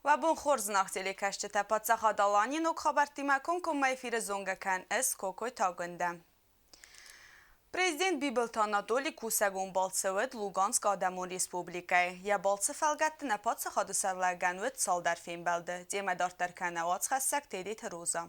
Уӕ бон хорз, зынаргъ телекӕсджытӕ! Паддзахад Аланийы ног хабӕрттимӕ комкоммӕ эфиры зонгӕ кӕн ӕз Кокойты Агуындӕ. Президент Бибылты Анатоли кусӕгон балцы уыд Луганскы Адӕмон Республикӕйы. Йӕ балцы фӕлгӕтты нӕ паддзахады сӕргълӕууӕгӕн уыд цалдӕр фембӕлды. Темӕ дарддӕр кӕны уацхӕссӕг Тедеты Роза.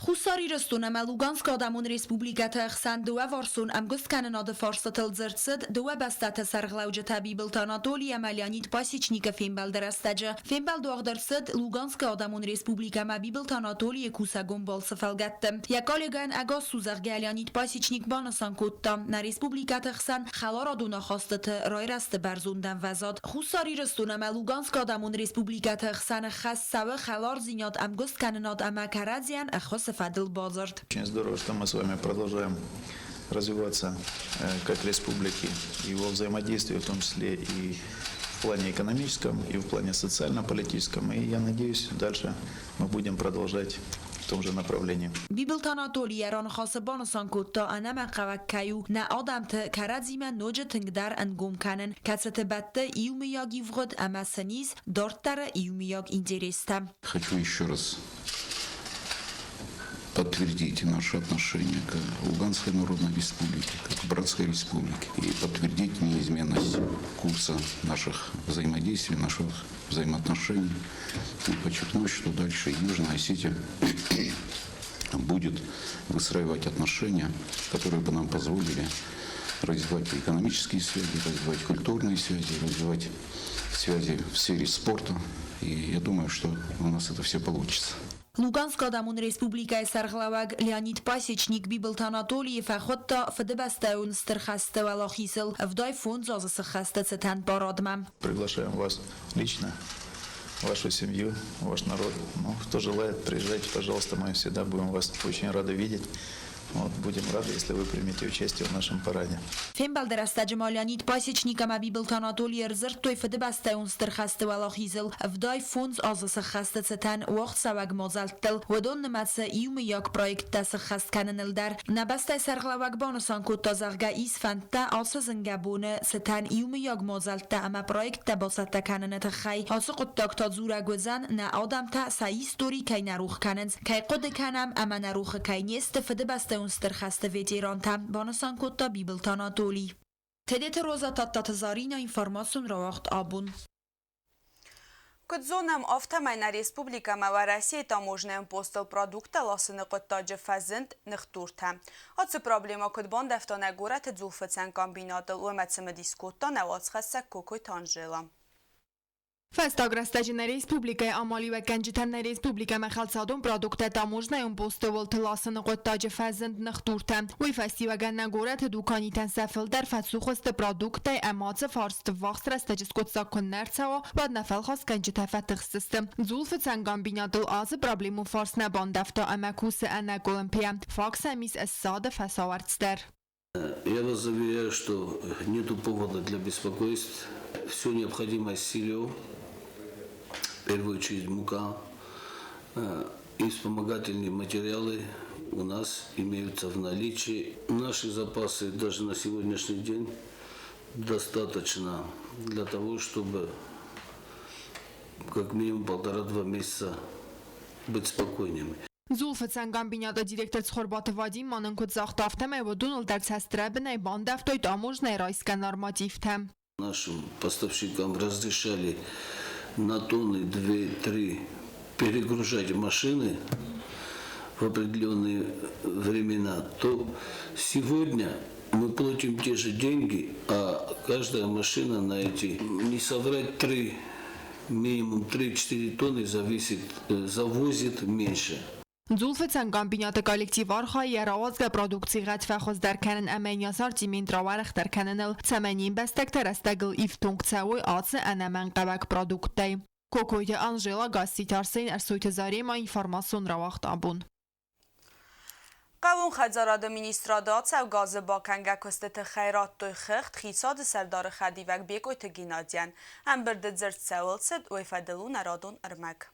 Хуссар Ирыстон ӕмӕ Луганскы Адӕмон Республикӕты ӕхсӕн дыууӕварсон ӕмгуысткӕнынады фарстытыл дзырд цыд дыууӕ бӕстӕты сӕргълӕуджытӕ Бибылты Анатоли ӕмӕ Леонид Пасечникы фембӕлды рӕстӕджы. Фембӕлд уагъд ӕрцыд Луганскы Адӕмон Республикӕмӕ Бибылты Анатолийы кусӕгон балцы фӕлгӕтты. Йӕ коллегӕйӕн ӕгас цу, зӕгъгӕ, Леонид Пасечник банысан кодта, нӕ республикӕты хсӕн хӕларадон ахастыты райрӕзты бӕрзонд ӕмвӕзад. Хуссар Ирыстон ӕмӕ Луганскы Адӕмон Республикӕты ӕхсӕн ӕххӕст цӕуы хӕлардзинад, ӕмгуысткӕнынад ӕмӕ кӕрӕдзийӕн ӕххуысы фӕдыл бадзырд. Очень здорово, что мы с вами продолжаем развиваться как республики, его взаимодействие, в том числе и в плане экономическом, и в плане социально-политическом. И я надеюсь, дальше мы будем продолжать в том же направлении. Бибылты Анатоли йӕ раныхасы банысан кодта, ӕнӕмӕнгхъӕуӕг кӕй у нӕ адӕмты кӕрӕдзимӕ ноджы тынгдӕр ӕнгом кӕнын, кӕцыты бӕтты иумӕйаг ивгъуыд ӕмӕ сын ис дарддӕры иумӕйаг интерестӕ. Хочу еще раз подтвердить наше отношение к Луганской Народной Республике, как братской республике, и подтвердить неизменность курса наших взаимодействий, наших взаимоотношений. И подчеркнуть, что дальше Южная Осетия будет выстраивать отношения, которые бы нам позволили развивать экономические связи, развивать культурные связи, развивать связи в сфере спорта. И я думаю, что у нас это все получится. Луганскы Адӕмон Республикӕйы сӕргълӕууӕг Леонид Пасечник Бибылты Анатолийы фӕхуыдта Фыдыбӕстӕйон Стыр хӕсты уӕлахизыл 75 азы сыххӕсты цытӕн парадмӕ. Приглашаем вас лично, вашу семью, ваш народ. Ну, кто желает, приезжайте, пожалуйста, мы всегда будем вас очень рады видеть. Вот, будем рады, если вы примете участие в нашем параде. Фембӕлды рӕстӕджы ма Леонид Пасечник ӕмӕ Бибылты Анатоли ӕрдзырдтой Фыдыбӕстӕйон Стыр хӕсты уӕлахизыл 75 азы сыххӕсты цытӕн уагъдцӕуӕг мадзӕлттыл, уыдон нымӕцы иумӕйаг проекттӕ сыххӕст кӕныныл дӕр. Нӕ бӕстӕйы сӕргълӕууӕг банысан кодта, зӕгъгӕ, ис фӕндтӕ ацы зынгӕ боны цытӕн иумӕйаг мадзӕлттӕ ӕмӕ проекттӕ бацӕттӕ кӕныны тыххӕй. Ацы хъуыддаг та дзурӕг уыдзӕн, нӕ адӕмтӕ сӕ истори кӕй нӕ рох кӕнынц, кӕй хъуыды кӕнӕм ӕмӕ нӕ рохы кӕй не сты Фыдыбӕстӕйон Стыр хӕсты ветерантӕ, банысан кодта Бибылты Анатолий. Тедеты Роза Тадтаты Заринӕ информацион рауагъд абон. Куыд зонӕм, афтӕмӕй нӕ республикӕмӕ Уӕрӕсейы таможнӕйон постыл продукттӕ ласыны хъуыддаджы фӕзынд ныхдуртӕ. Ацы проблемӕ куыд бандӕвта нӕ горӕты дзулфыцӕн комбинатыл, уымӕ цымыдис кодта нӕ уацхӕссӕг Кокойты Анжела. Фӕстаг рӕстӕджы нӕ республикӕйы амалиуӕггӕнджытӕн нӕ республикӕмӕ хӕлцадон продукттӕ таможнӕйон посты уылты ласыны хъуыддаджы фӕзынд ныхдуртӕ. Уый фӕстиуӕгӕн нӕ горӕты дуканитӕн сӕ фылдӕр фӕцух сты продукттӕй ӕмӕ ацы фарсты ввахс рӕстӕджы скъуыддзаг куы нӕ ӕрцӕуа, уӕд нӕ фӕлхасгӕнджытӕ фӕтыхсдзысты. Дзулфыцӕн комбинатыл ацы проблемон фарст нӕ бандӕвта ӕмӕ кусы ӕнӕкъуылымпыйӕ. Фаг сӕм ис ссады фӕсауӕрц дӕр. Я вас заверяю, что нету повода для беспокойств. Все необходимое сырье, в первую очередь мука и вспомогательные материалы у нас имеются в наличии. Наши запасы даже на сегодняшний день достаточно для того, чтобы как минимум полтора-два месяца быть спокойными. Дзулфыцӕн комбинаты директор Цхуырбаты Вадим ма нын куыд загъта, афтӕмӕй уыдоныл дӕр цӕстрӕбынӕй бандӕвтой таможнӕйы райсгӕ нормативтӕ. Нашим поставщикам разрешали на тонны 2-3 перегружать машины в определенные времена, то сегодня мы платим те же деньги, а каждая машина на эти, не соврать, 3, минимум 3-4 тонны зависит, завозит меньше. Дзулфыцӕн комбинаты коллектив архайы йӕ рауадзгӕ продукцийы гъӕд фӕхуыздӕр кӕнын ӕмӕ йын йӕ ассортимент рауӕрӕхдӕр кӕныныл, цӕмӕй не мбӕстӕгтӕ рӕстӕгыл ифтонг цӕуой ацы ӕнӕмӕнгхъӕуӕг продукттӕй. Кокойты Анжела, Гасситы Арсен, Ӕрсойты Заремӕ, информацион рауагъд абон. Хъӕууон хӕдзарады министрады ацӕугӕ азы бакӕнгӕ куысты тыххӕй радтой хыгъд хицауады сӕрдары хӕдивӕг Бекъойты Геннадийӕн. Ӕмбырды дзырд цӕуыл цыд, уый фӕдыл у нӕ радон ӕрмӕг.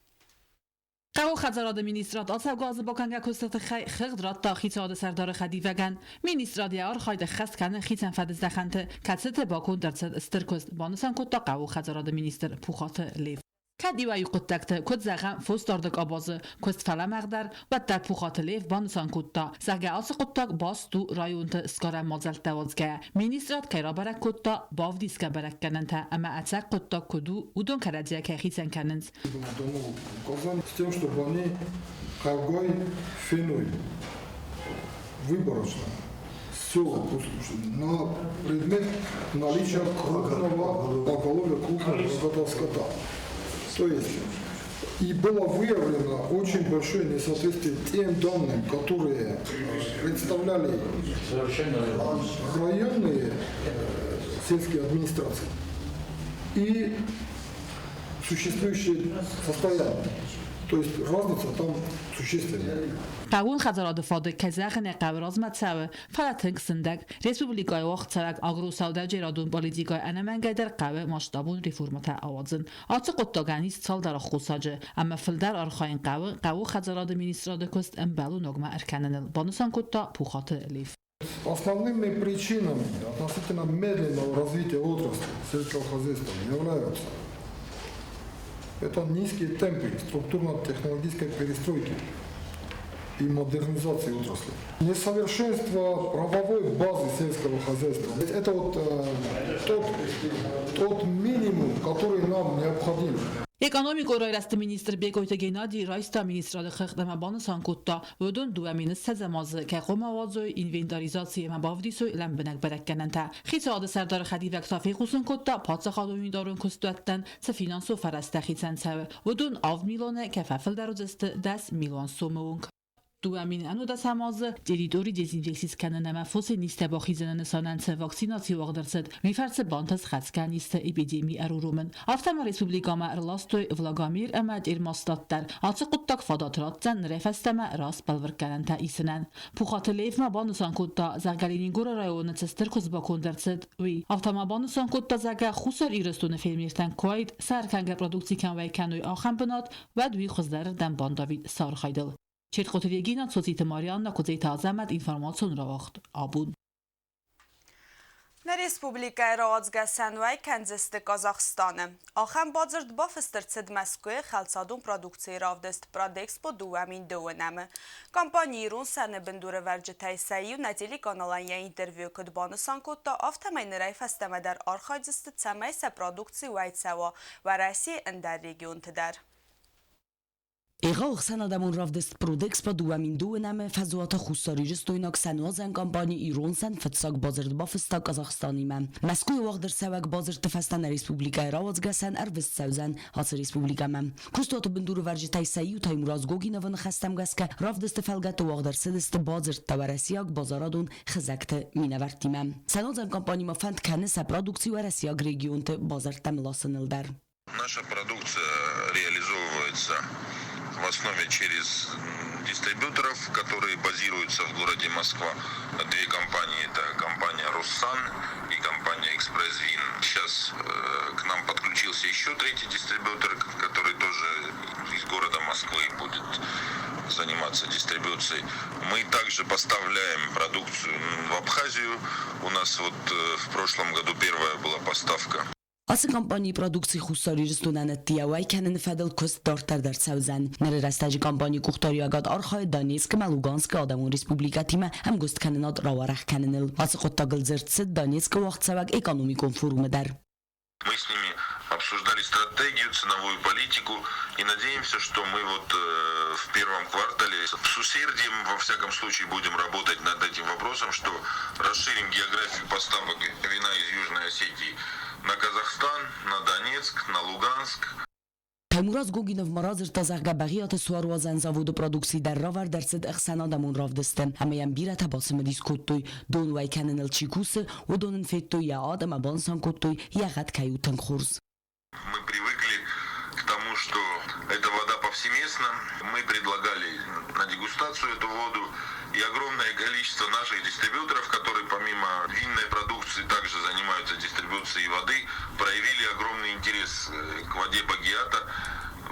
Хъӕууон хӕдзарады министрад ацӕугӕ азы бакӕнгӕ куысты тыххӕй хыгъд радта хицауады сӕрдары хӕдивӕгӕн. Министрад йӕ архайд ӕххӕст кӕны хицӕн фӕдыздӕхӕнты, кӕцыты баконд ӕрцыд стыр куыст, банысан кодта хъӕууон хӕдзарады министр Пухаты Лев. Кӕд иуӕй-иу хъуыддӕгты, куыд зӕгъӕм, фосдарды къабазы куыст фӕлӕмӕгъдӕр, уӕддӕр Пухаты Лев банысан кодта, зӕгъгӕ, ацы хъуыддаг баст у районты сгарӕн мадзӕлттӕ уадзгӕйӕ. Министрад кӕй рабӕрӕг кодта, бавдисгӕ бӕрӕггӕнӕнтӕ ӕмӕ ӕцӕг хъуыддаг куыд у, уыдон кӕрӕдзийӕ кӕй хицӕн кӕнынц. С тем, чтобы они хъӕугай феной выборочно села на предмет наличия крупного поголовья крупного рогатого скота. То есть и было выявлено очень большое несоответствие тем данным, которые представляли районные сельские администрации и существующее состояние. То есть разница там существенная. Хъӕууон хӕдзарады фадыг, кӕй зӕгъын ӕй хъӕуы, размӕ цӕуы, фӕлӕ тынг сындӕг. Республикӕйы уагъд цӕуӕг агросӕудӕджерадон политикӕйы ӕнӕмӕнгӕйдӕр хъӕуы масштабон реформӕтӕ ауадзын. Ацы хъуыддагӕн ис цалдӕр аххосаджы, ӕмӕ фылдӕр архайын хъӕуы хъӕуы хӕдзарады министрады куыст ӕмбӕлон ногмӕ ӕркӕныныл, банысан кодта Пухаты Лев. Основными причинами относительно медленного развития отрасли сельского хозяйства являются это низкие темпы структурно-технологической перестройки и модернизации отрасли. Несовершенство правовой базы сельского хозяйства. Это вот тот минимум, который нам необходим. Экономикон райрӕзты министр Бекъойты Геннадий райста министрады хыгъд ӕмӕ банысан кодта, уыдон 2020 азы кӕй хъуамӕ ауадзой инвентаризаци ӕмӕ бавдисой лӕмбынӕг бӕрӕггӕнӕнтӕ. Хицауады сӕрдары хӕдивӕг та фехъусын кодта, паддзахадон унитарон куыстуӕттӕн цы финансон фӕрӕзтӕ хицӕн цӕуы, уыдон 7 миллионӕй кӕй фӕфылдӕр уыдзысты 10 милуан сомы онг. 2019 азы территори дезинфекци скӕнын ӕмӕ фосы низтӕ бахизыны нысанӕн цы вакцинаци уагъд ӕрцыд, уый фӕрцы бантыст хӕцгӕ низты эпидеми ӕруромын. Афтӕ ма республикӕмӕ ӕрластой влагомер ӕмӕ термостат дӕр. Ацы хъуыддаг фадат ратдзӕн нырӕй фӕстӕмӕ раст бӕлвырдгӕнӕнтӕ исынӕн. Пухаты Лев ма банысан кодта, зӕгъгӕ, Ленингоры районы цы стыр куыст баконд ӕрцыд, уый. Афтӕ ма банысан кодта, зӕгъгӕ, Хуссар Ирыстоны фермертӕн куы уаид, сӕ ӕркӕнгӕ продукци кӕм уӕй кӕной, ахӕм бынат, уӕд уый хуыздӕрырдӕм бандавид сӕ архайдыл. Чертхъоты Регина, Цоциты Марианна, Куыдзеты Азӕмӕт, информацион рауагъд абон. Нӕ республикӕйы рауадзгӕ сӕн уӕй кӕндзысты Казахстаны. Ахӕм бадзырд бафыст ӕрцыд Мӕскуыйы хӕлцадон продукцийы равдыст Продэкспо 2009-ы. Компани Ирон сӕны бындурӕвӕрджытӕй сӕ иу нӕ телеканалӕн йӕ интервьюйы куыд банысан кодта, афтӕмӕй нырӕй фӕстӕмӕ дӕр архайдзысты, цӕмӕй сӕ продукци уӕй цӕуа Уӕрӕсейы ӕндӕр регионты дӕр. Егъау ӕхсӕнадӕмон равдыст Продэкспо 2002-ӕм фӕзуаты хуссарирыстойнаг сӕнуадзӕн компани Ирон сӕн фыццаг бадзырд бафыста Казахстанимӕ. Мӕскуыйы уагъд ӕрцӕуӕг бадзырдты фӕстӕ нӕ республикӕйы рауадзгӕ сӕн ӕрвыст цӕудзӕн ацы республикӕмӕ. Куыстуаты бындурӕвӕрджытӕй сӕ иу Таймураз Гогиновы ныхӕстӕм гӕсгӕ равдысты фӕлгӕты уагъд ӕрцыдысты бадзырдтӕ уӕрӕсейаг базарадон хызӕгты минӕвӕрттимӕ. Сӕнуадзӕн компани ма фӕнд кӕны сӕ продукци уӕрӕсейаг регионты базӕрттӕм ласыныл дӕр. Наша продукция реализовывается в основе через дистрибьюторов, которые базируются в городе Москва. Две компании, это компания «Руссан» и компания «Экспресс Вин». Сейчас к нам подключился еще третий дистрибьютор, который тоже из города Москвы будет заниматься дистрибьюцией. Мы также поставляем продукцию в Абхазию. У нас вот в прошлом году первая была поставка. Ацы компанийы продукци Хуссар Ирыстонӕн ӕддейӕ уӕй кӕныны фӕдыл куыст дарддӕр дӕр цӕудзӕн. Ныры рӕстӕджы компанийы къухдариуӕгад архайы Донецкы ӕмӕ Луганскы адӕмон республикӕтимӕ ӕмгуысткӕнынад рауӕрӕх кӕныныл. Ацы хъуыддагыл дзырд цыд Донецкы уагъдцӕуӕг экономикон форумы дӕр. Мы с ними обсуждали стратегию, ценовую политику и надеемся, что мы вот в первом квартале с усердием, во всяком случае, будем работать над этим вопросом, что расширим географию поставок вина из Южной Осетии на Казахстан, на Донецк, на Луганск. Таймураз Гогинов ма радзырдта, зӕгъгӕ, Бӕгъиаты суаруадзӕн заводы продукци дӕр равӕрд ӕрцыд ӕхсӕнадӕмон равдысты ӕмӕ йӕм бирӕтӕ бацымыдис кодтой. Дон уӕй кӕныныл чи кусы, уыдон ын федтой йӕ ад ӕмӕ банысан кодтой, йӕ гъӕд кӕй у тынг хорз. Мы привыкли к тому, что эта вода повсеместно. Мы предлагали на дегустацию эту воду. И огромное количество наших дистрибьюторов, которые помимо винной продукции также занимаются дистрибьюцией воды, проявили огромный интерес к воде Багиата.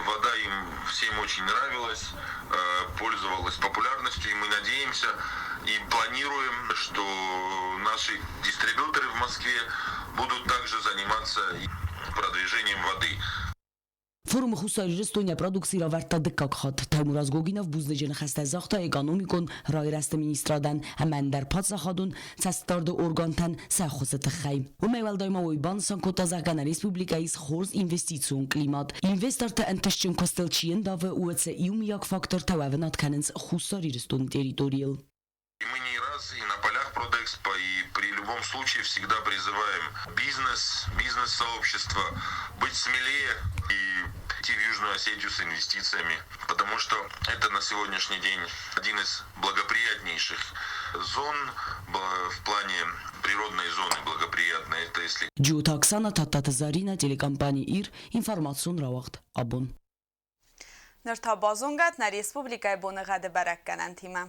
Вода им всем очень нравилась, пользовалась популярностью, и мы надеемся и планируем, что наши дистрибьюторы в Москве будут также заниматься продвижением воды. Форумы Хуссар Ирыстон йӕ продукци равӕрдта дыккаг хатт. Таймураз Гогинов бузныджы ныхӕстӕ загъта экономикон райрӕзты министрадӕн ӕмӕ ӕндӕр паддзахадон цӕстдарды органтӕн сӕ ӕххуысы тыххӕй. Уымӕй уӕлдай ма уый банысан кодта, зӕгъгӕ, нӕ республикӕйы ис хорз инвестицион климат. Инвестортӕ ӕнтыстджын куыстыл чи ӕндавы, уӕд сӕ иумиаг фактортӕ уӕвынад кӕнынц Хуссар Ирыстоны территорийыл. Мы не раз и на полях Продэкспо, и при любом случае всегда призываем бизнес, бизнес-сообщество быть смелее и идти в Южную Осетию с инвестициями, потому что это на сегодняшний день один из благоприятнейших зон в плане природной зоны благоприятной. Это если... Джиоты Оксана, Тадтаты Зарина, телекомпани «Ир», информацион рауагъд «Абон». Ныр та базонгӕ нӕ республикӕйы боныгъӕды бӕрӕггӕнӕнтимӕ.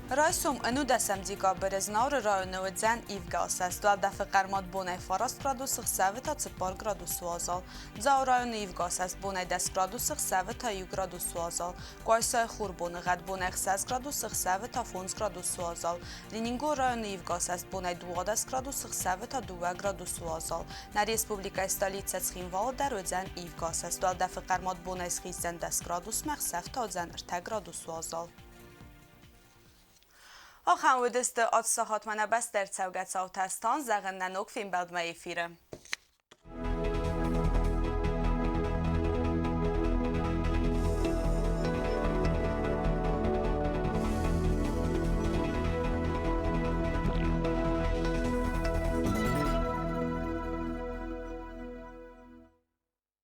Райсом ӕнудӕсӕм декабры Знауыры районы уыдзӕн ивгӕ асӕст. Уӕлдӕфы хъӕрмад бонӕй 9 градусы, хсӕвы та 4 градусы уазал. Дзауы районы ивгӕ асӕст бонӕй 10 градусы, хсӕвы та 1 градусы уазал. Къуайсайы хур боныгъӕд бонӕй 6 градусы, хсӕвы та 5 градусы уазал. Ленингоры районы ивгӕ асӕст бонӕй 12 градусы, хсӕвы та 2 градусы уазал. Нӕ республикӕйы столицӕ Цхинвалы дӕр уыдзӕн ивгӕ асӕст. Уӕлдӕфы хъӕрмад бонӕй схиздзӕн 10 градусмӕ, хсӕв та уыдзӕн 3 градусы уазал. Ахӕм уыдысты ацсахатмӕ нӕ бӕстӕ ӕрцӕугӕ цаутӕ. Стан зӕгъын нӕ ног фембӕлдмӕ эфиры.